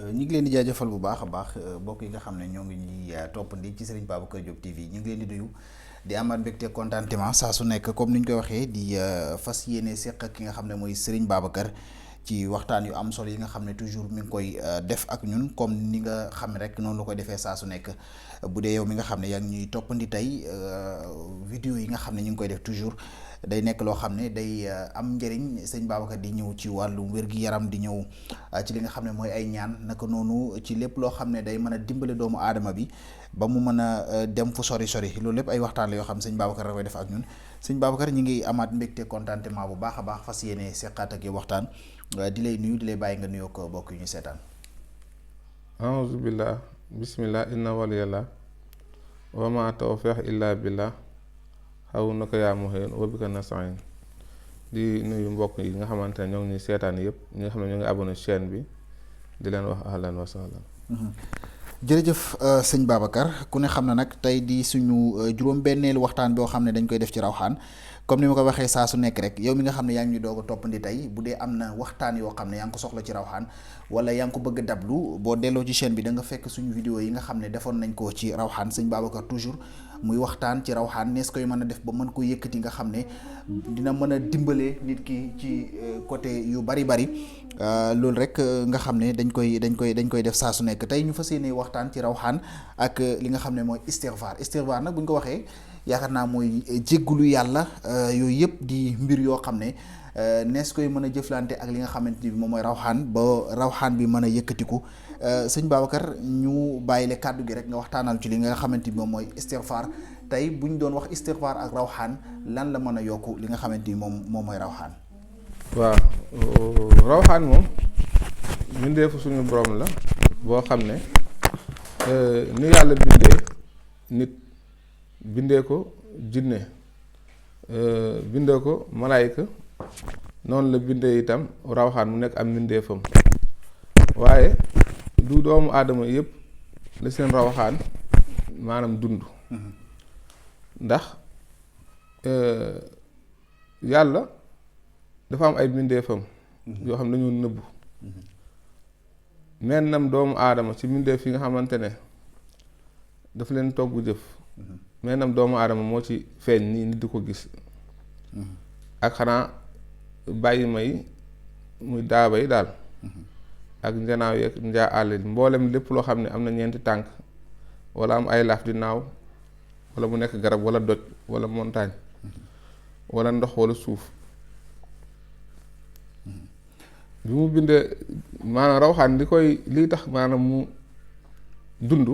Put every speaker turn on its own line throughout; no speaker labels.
ñu ngi leen di jaajëfal bu baax a baax mbokk yi nga xam ne ñoo ngi ñuy toppandi ci Serigne Babacar Diop TV ñu ngi leen di nuyu di amaat mbégte contentement saa su nekk comme ni ñu koy waxee di fas yéene seq ak ki nga xam ne mooy Serigne Babacar ci waxtaan yu am solo yi nga xam ne toujours mi ngi koy def ak ñun comme ni nga xam rek noonu la koy defee saa su nekk bu dee yow mi nga xam ne yaa ngi ñuy toppandi tey vidéo yi nga xam ne ñu ngi koy def toujours. day nekk loo xam ne day am njëriñ sëñ Babacar di ñëw ci wàllu wér-gi-yaram di ñëw ci li nga xam ne mooy ay ñaan naka noonu ci lépp loo xam ne day mën a dimbale doomu aadama bi ba mu mën a dem fu sori loolu lépp ay waxtaan la yoo xam sëñ Babacar da koy def ak ñun sëñ Babacar ñi ngi amaat mbégte contentement bu baax a baax fas yéene seqaat ak yow waxtaan di lay nuyu di lay bàyyi nga nuyoo ko bokk yu ñu seetaan.
aouzu billah bismillah inna waliyallah wa ma tawfiq illa billah xaw na ko yaa muheen wabika nastain di nuyu mbokk yi nga xamante ne ñoo ngi ñuy seetaan yëpp ñi nga xam ne ñoo ngi abonné chaîne bi di leen wax ahlan wa sahlan.
jërëjëf sëñ Babacar ku ne xam na nag tey di suñu juróom-benneelu waxtaan boo xam ne dañ koy def ci rawxaan comme ni ma ko waxee saa su nekk rek yow mi nga xam ne yaa ngi ñu doog a toppandi tey bu dee am na waxtaan yoo xam ne yaa ngi ko soxla ci rawxaan wala yaa ngi ko bëgg a dablu boo delloo ci chaîne bi da nga fekk suñu vidéo yi nga xam ne defoon nañ ko ci rawxaan sëñ Babacar toujours muy waxtaan ci rawxaan nees koy mën a def ba mën ko yëkkati nga xam ne dina mën a dimbale nit ki ci côté yu bari loolu rek nga xam ne dañ koy def saa su nekk tey ñu fas yéene waxtaan ci rawxaan ak li nga xam ne mooy istighfar nag bu ñu ko waxee yaakaar naa mooy jéggulu yàlla yooyu yëpp di mbir yoo xam ne nees koy mën a jëflante ak li nga xamante ni moom mooy rawxaan ba rawxaan bi mën a yëkkatiku sëñ Babacar ñu bàyyile kàddu gi rek nga waxtaanal ci li nga xamante ni moom mooy istighfar tey bu ñu doon wax istighfar ak rawxaan lan la mën a yokku li nga xamante ni moom mooy rawxaan.
waaw rawxaan moom mbindeefu suñu borom la boo xam ne ni yàlla bindee nit bindee ko jinne bindee ko malaayika noonu la bindee itam rawxaan mu nekk am mbindeefam waaye du doomu aadama yëpp la seen rawxaan maanaam dund ndax yàlla dafa am ay mbindeefam yoo xam ne dañoo nëbbu mennam doomu aadama ci mbindeef yi nga xamante ne dafa leen togg jëf mennam doomu aadama moo ci feeñ nii nit di ko gis ak xanaa bàyyi may muy daaba yi daal ak njanaaw yeeg njaa àll mboolem lépp loo xam ne am na ñeenti tànk wala am ay laaf di naaw wala mu nekk garab wala doj wala montagne wala ndox wala suuf bi mu bindee maanaam rawxaan lii tax maanaam mu dund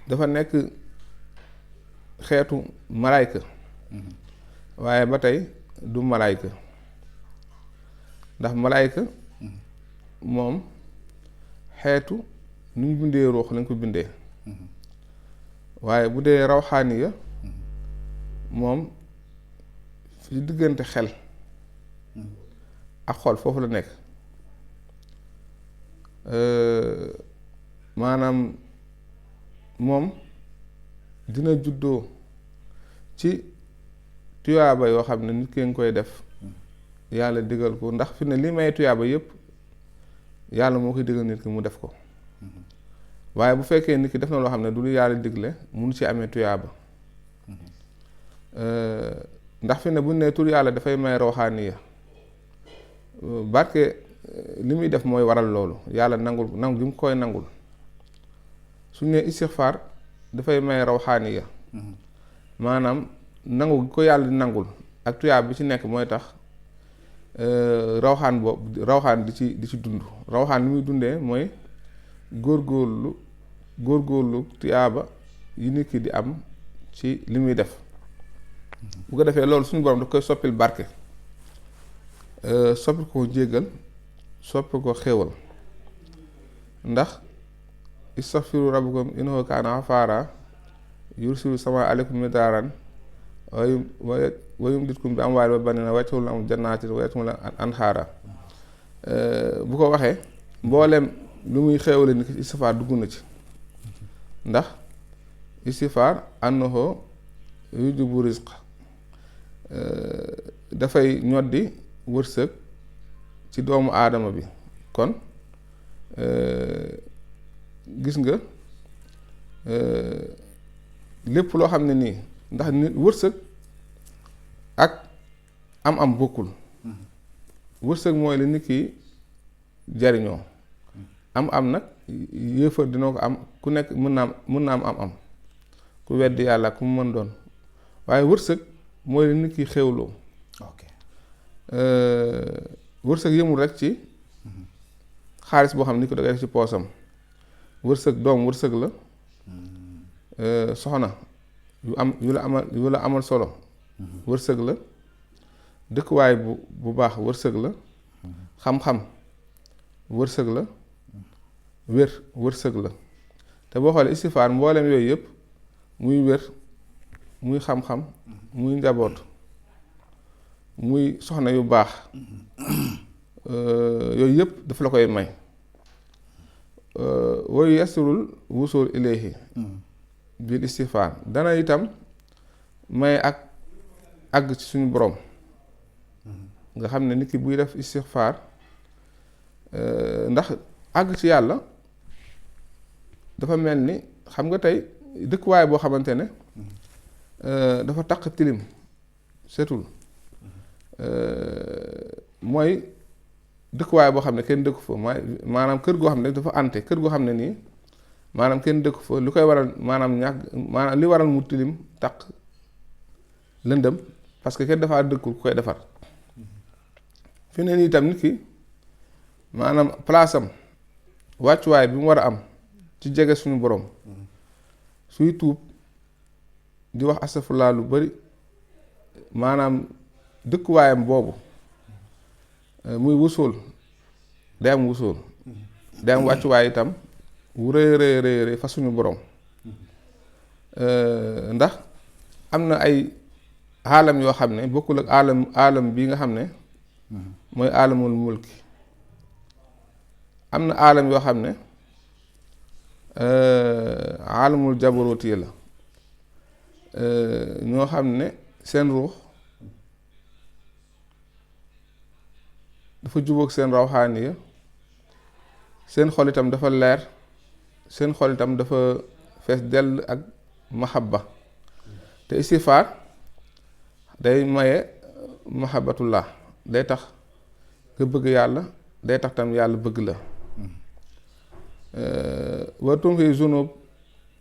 dafa nekk xeetu malaayka waaye ba tey du malaayka ndax malaayka moom xeetu nu ñu bindee ruux lañ ko bindee waaye bu dee rawxaani ya moom fi diggante xel ak xol foofu la nekk maanaam moom dina juddoo ci tuyaaba yoo xam ne nit ki nga koy def yàlla digal ko ndax fi ne li may tuyaaba yépp yàlla moo koy digal nit ki mu def ko waaye bu fekkee nit ki def na loo xam ne du lu yàlla digle mun ci amee tuyaaba ndax fi ne bu ne tur yàlla dafay may rawxaaniya barke li muy def mooy waral loolu yàlla nangu gi mu koy nangul su ne istighfar dafay may rawxaaniya maanaam nangu gi ko yàlla di nangul ak tuyaab bi ci nekk mooy tax rawxaan di ci dund rawxaan li muy dundee mooy góorgóorlu tuyaaba yi nit ki di am ci li muy def bu ko defee loolu suñu borom daf koy soppil barke soppil ko jéggal soppil ko xéewal ndax istaghfiru rabbakum innahu kaana ghafaara yursilu samaa aleykum midaaran wa yumditkum bi amwaalin wa baniina wa yaj'al lakum jannaatin wa yaj'al lakum anhaara bu ko waxee mbooleem lu muy xéewale ni istighfaar dugg na ci ndax istighfaar annahu yujibu rizq dafay ñoddi wërsëg ci doomu aadama bi kon gis nga lépp loo xam ne nii ndax nit wërsëg ak am bokkul. wërsëg mooy li nit ki jariñoo am nag yéefar dina ko am ku nekk mën naa am ku weddi yàlla ku mu mën doon waaye wërsëg mooy li nit ki xewloo.
ok
wërsëg yëmul rek ci xaalis boo xam ne nit ko da ngay def ci poosam. wërsëg doom wërsëg la. soxna yu la amal solo wërsëg la. dëkkuwaay bu baax wërsëg la. xam-xam wërsëg la. wér wërsëg la te boo xoolee istifaar mboolem yooyu yëpp muy wér muy xam-xam muy njaboot muy soxna yu baax yooyu yëpp dafa la koy may. wayu yasirul wusul ilayhi bil istifaar dana itam may ak àgg ci suñu borom nga xam ne nit ki buy def istifaar ndax àgg ci yàlla dafa mel ni xam nga tey dëkkuwaay boo xamante ne dafa taq tilim setul mooy dëkkuwaay boo xam ne kenn dëkku fa maanaam kër goo xam ne dafa ante kër goo xam ne nii maanaam kenn dëkku fa lu koy waral maanaam li waral mu tilim taq lëndëm parce que kenn dafaa dëkkul ku koy defar fi ne nii itam nit ki maanaam place am wàccuwaay bi mu war a am ci jege suñu borom suy tuub di wax astafurlaa lu bari maanaam dëkkuwaayam boobu muy wusul day am wusul day am wàccuwaay itam wu rëy rëy fa suñu borom ndax am na ay aalam yoo xam ne bokkul ak aalam bii nga xam ne mooy aalamul mulki am na aalam yoo xam ne aalamul jabaruti la ñoo xam ne seen ruux dafa jubóog seen rawxaaniya seen xol itam dafa leer seen xol itam dafa fees dell ak mahabba te istifaar day maye mahabbatullah day tax nga bëgg yàlla day tax tam yàlla bëgg la wa tunfi zunub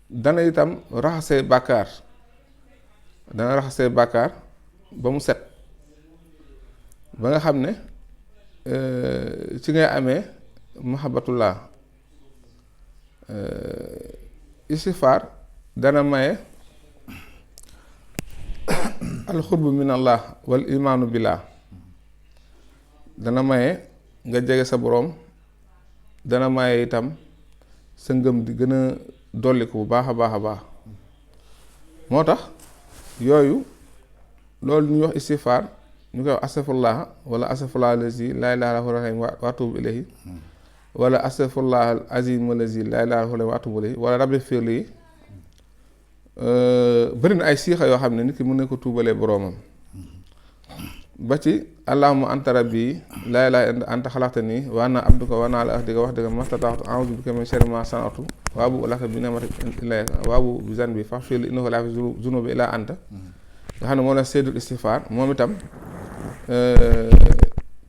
dana itam raxasee bàkkaar dana raxasee bàkkaar ba mu set ba nga xam ne ci ngay amee mahabbatullah istifaar dana maye alxurbu min allah wal imaanu billah dana maye nga jege sa boroom dana maye itam sa ngëm di gën a dolli ko bu baax a baax a baax moo tax yooyu loolu ñuy wax istifaar ñu koy wax astafurlah wala astafurlah alazi laa ilaaha illaa huwa rahim wa atuubu ilayhi wala astafurlah azim alazi laa ilaaha illaa huwa wa atuubu ilayhi wala rabbi firli bëri na ay siixa yoo xam ne nit ki mën na ko tuubalee boroomam ba ci allahumma anta rabbi laa ilaaha illa anta xalaqtanii wa ana abduka wa ana ala ahdika wa wahdika mastata'tu a'uuzu bika min sharri maa sana'tu wa abu'u laka bi ni'matika ilayya wa abu'u bi zanbi faghfir li innahu laa yaghfiru zunuuba illaa anta nga xam ne moo la seydul istifaar moom itam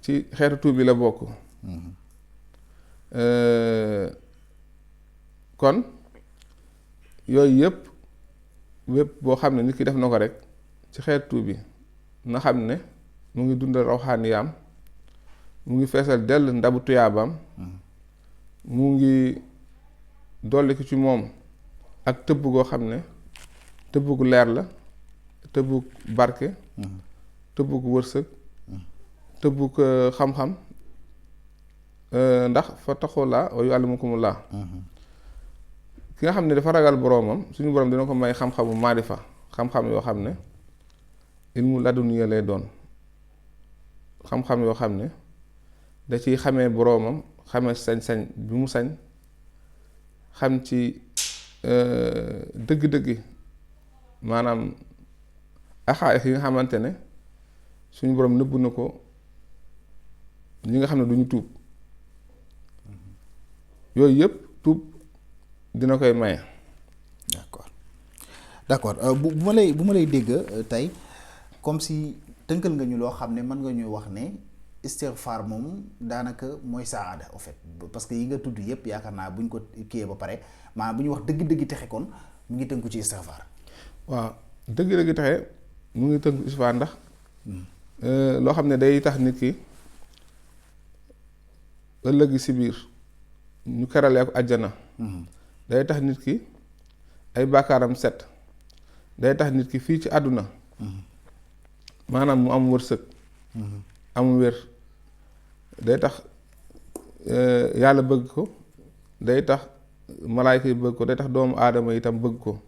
ci xeetu tuub bi la bokk kon yooyu yëpp boo xam ne nit ki def na ko rek ci xeetu tuub bi na xam ne mu ngi dundal rawxaaniyaam mu ngi feesal dell ndabu tuyaabaam mu ngi dolli ko ci moom ak tëbb goo xam ne tëbb gu leer la tëbb barke tëbb gu wërsëg tëbb gu xam-xam ndax fa taxulaa wa yu'allimukumullah ki nga xam ne dafa ragal boroomam suñu boroom dina ko may xam-xamu maarifa xam-xam yoo xam ne ilmu laduniya lay doon xam-xam yoo xam ne da ciy xamee boroomam xamee sañ-sañ bi mu sañ xam ci dëgg-dëggi maanaam axaay yi nga xamante ne suñu boroom nëbb na ko ñi nga xam ne duñu tuub yooyu yëpp tuub dina koy maye.
d'accord bu ma lay dégg tey comme si tënkal nga ñu loo xam ne mën nga ñuy wax ne istighfar moom daanaka mooy saada en fait parce que yi nga tudd yëpp yaakaar naa buñ ko kiyee ba pare maanaam bu ñu wax dëgg-dëgg texe kon mu ngi tënku ci istighfar.
waaw dëgg-dëgg texe mu ngi tënku istighfar ndax loo xam ne day tax nit ki ëllëg si biir ñu keralee ko àjjana. day tax nit ki ay bàkkaaram set. day tax nit ki fii ci àdduna maanaam mu am wërsëg am wér day tax yàlla bëgg ko day tax malaayka yi bëgg ko day tax doomu aadama itam bëgg ko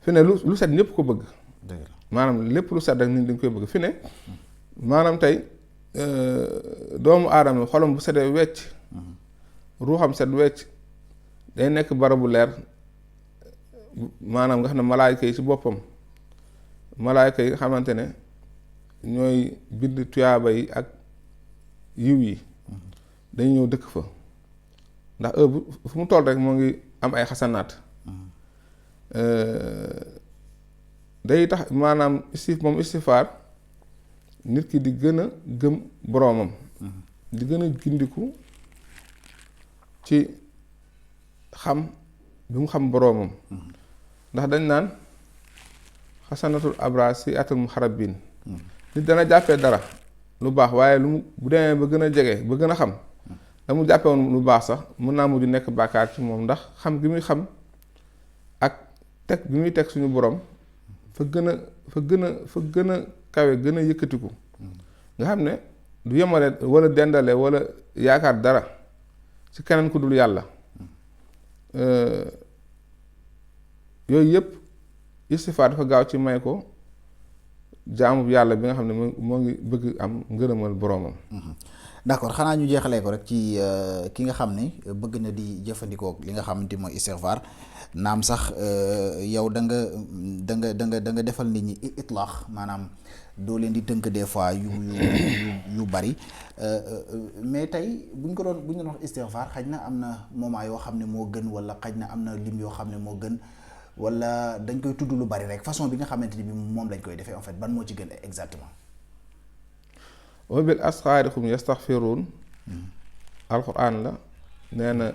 fi ne lu set ñëpp ko bëgg maanaam lépp lu set rek nit dañ koy bëgg fi ne maanaam tey doomu aadama xolam bu setee wecc ruuxam set wecc day nekk barabu leer maanaam nga xam ne malaayka yi ci boppam malaayka yi nga xamante ne ñooy bind tuyaaba yi ak yiw yi dañu ñëw dëkk fa ndax heure fu mu toll rek moo ngi am ay xasanaat day tax maanaam istighfar nit ki di gën a gëm boroomam di gën a gindiku ci xam bi mu xam boroomam ndax dañ naan xasanatul abra si atul muharrabin nit dana jàppee dara lu baax waaye lu mu bu demee ba gën a jege ba gën a xam la mu jàppee woon lu baax sax mën naa mujj nekk bàkkaar ci moom ndax xam gi muy xam ak teg bi muy teg suñu borom fa gën a kawe gën a yëkkatiku nga xam ne du yemale wala dendale wala yaakaar dara ci keneen ku dul yàlla yooyu yëpp istighfar dafa gaaw ci may ko jaamu yàlla bi nga xam ne moo ngi bëgg am ngërëmal boroomam.
d'accord xanaa ñu jeexalee ko rek ci ki nga xam ne bëgg na di jëfandikoo li nga xamante mooy istighfar naam sax yow da nga defal nit ñi itlaax maanaam doo leen di tënk des fois yu bari mais tey bu ñu doon wax istighfar xaj na am na moment yoo xam ne moo gën wala xaj na am na lim yoo xam ne moo gën wala dañ koy tudd lu bari rek façon bi nga xamante ni bi moom lañ koy defee en fait ban moo ci gën exactement.
wa bil asxaari hum yastaxfiruun alxuraan la nee na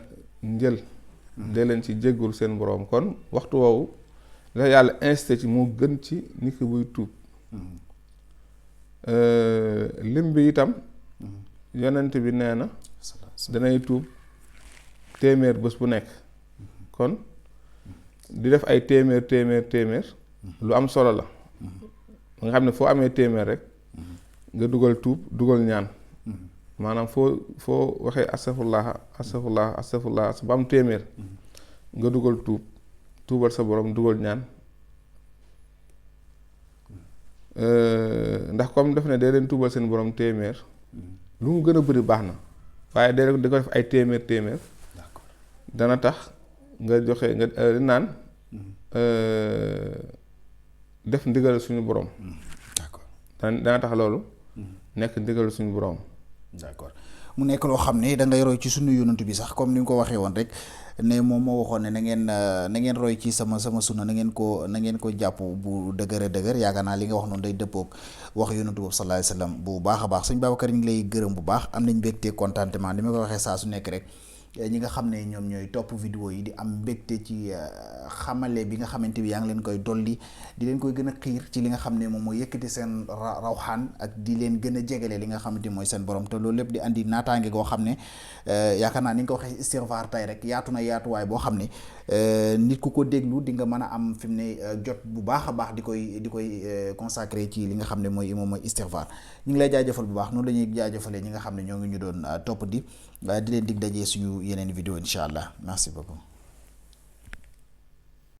njël dee leen ci jéggul seen boroom kon waxtu woowu la yàlla incité ci moo gën ci nit ki buy tuub lim bi itam yonent bi nee na danay tuub téeméer bés bu nekk kon di def ay téeméer lu am solo la nga xam ne foo amee téeméer rek nga dugal tuub dugal ñaan maanaam foo waxee astafurlah ba am téeméer nga dugal tuubal sa borom dugal ñaan ndax comme def ne dee leen tuubal seen borom téeméer lu mu gën a bëri baax na waaye dee di ko def ay téeméer dana tax nga joxe nga naan def ndigal suñu borom.
d'accord
dana tax loolu nekk ndigal suñu borom.
d'accord mu nekk loo xam ne da ngay roy ci sunu yonent bi sax comme ni nga ko waxee woon rek ne moom moo waxoon ne na ngeen roy ci sama sunna na ngeen ko jàpp bu dëgër yaakaar naa li nga wax noonu day dëppoog wax yonent boobu sallallahu alayhi wasallam bu baax a baax sëñ Babacar ñu ngi lay gërëm bu baax am nañ mbégte contentement li ma ko waxee saa su nekk rek ñi nga xam ne ñoom ñooy topp vidéo yi di am mbégte ci xamale bi nga xamante bi yaa ngi leen koy dolli di leen koy gën a xiir ci li nga xam ne moom mooy yëkkati seen rawxaan ak di leen gën a jegele li nga xamante mooy seen borom te loolu lépp di andi naataange goo xam ne yaakaar naa ni nga ko waxee istighfar tey rek yaatu na yaatuwaay boo xam ne nit ku ko déglu di nga mën a am fi mu ne jot bu baax a baax di koy consacré ci li nga xam ne moom mooy istighfar ñu ngi lay jaajëfal bu baax noonu la ñuy jaajëfalee ñi nga xam ne ñoo ngi ñu doon topp di leen dig dajee suñu yeneen vidéo incha allah merci beaucoup.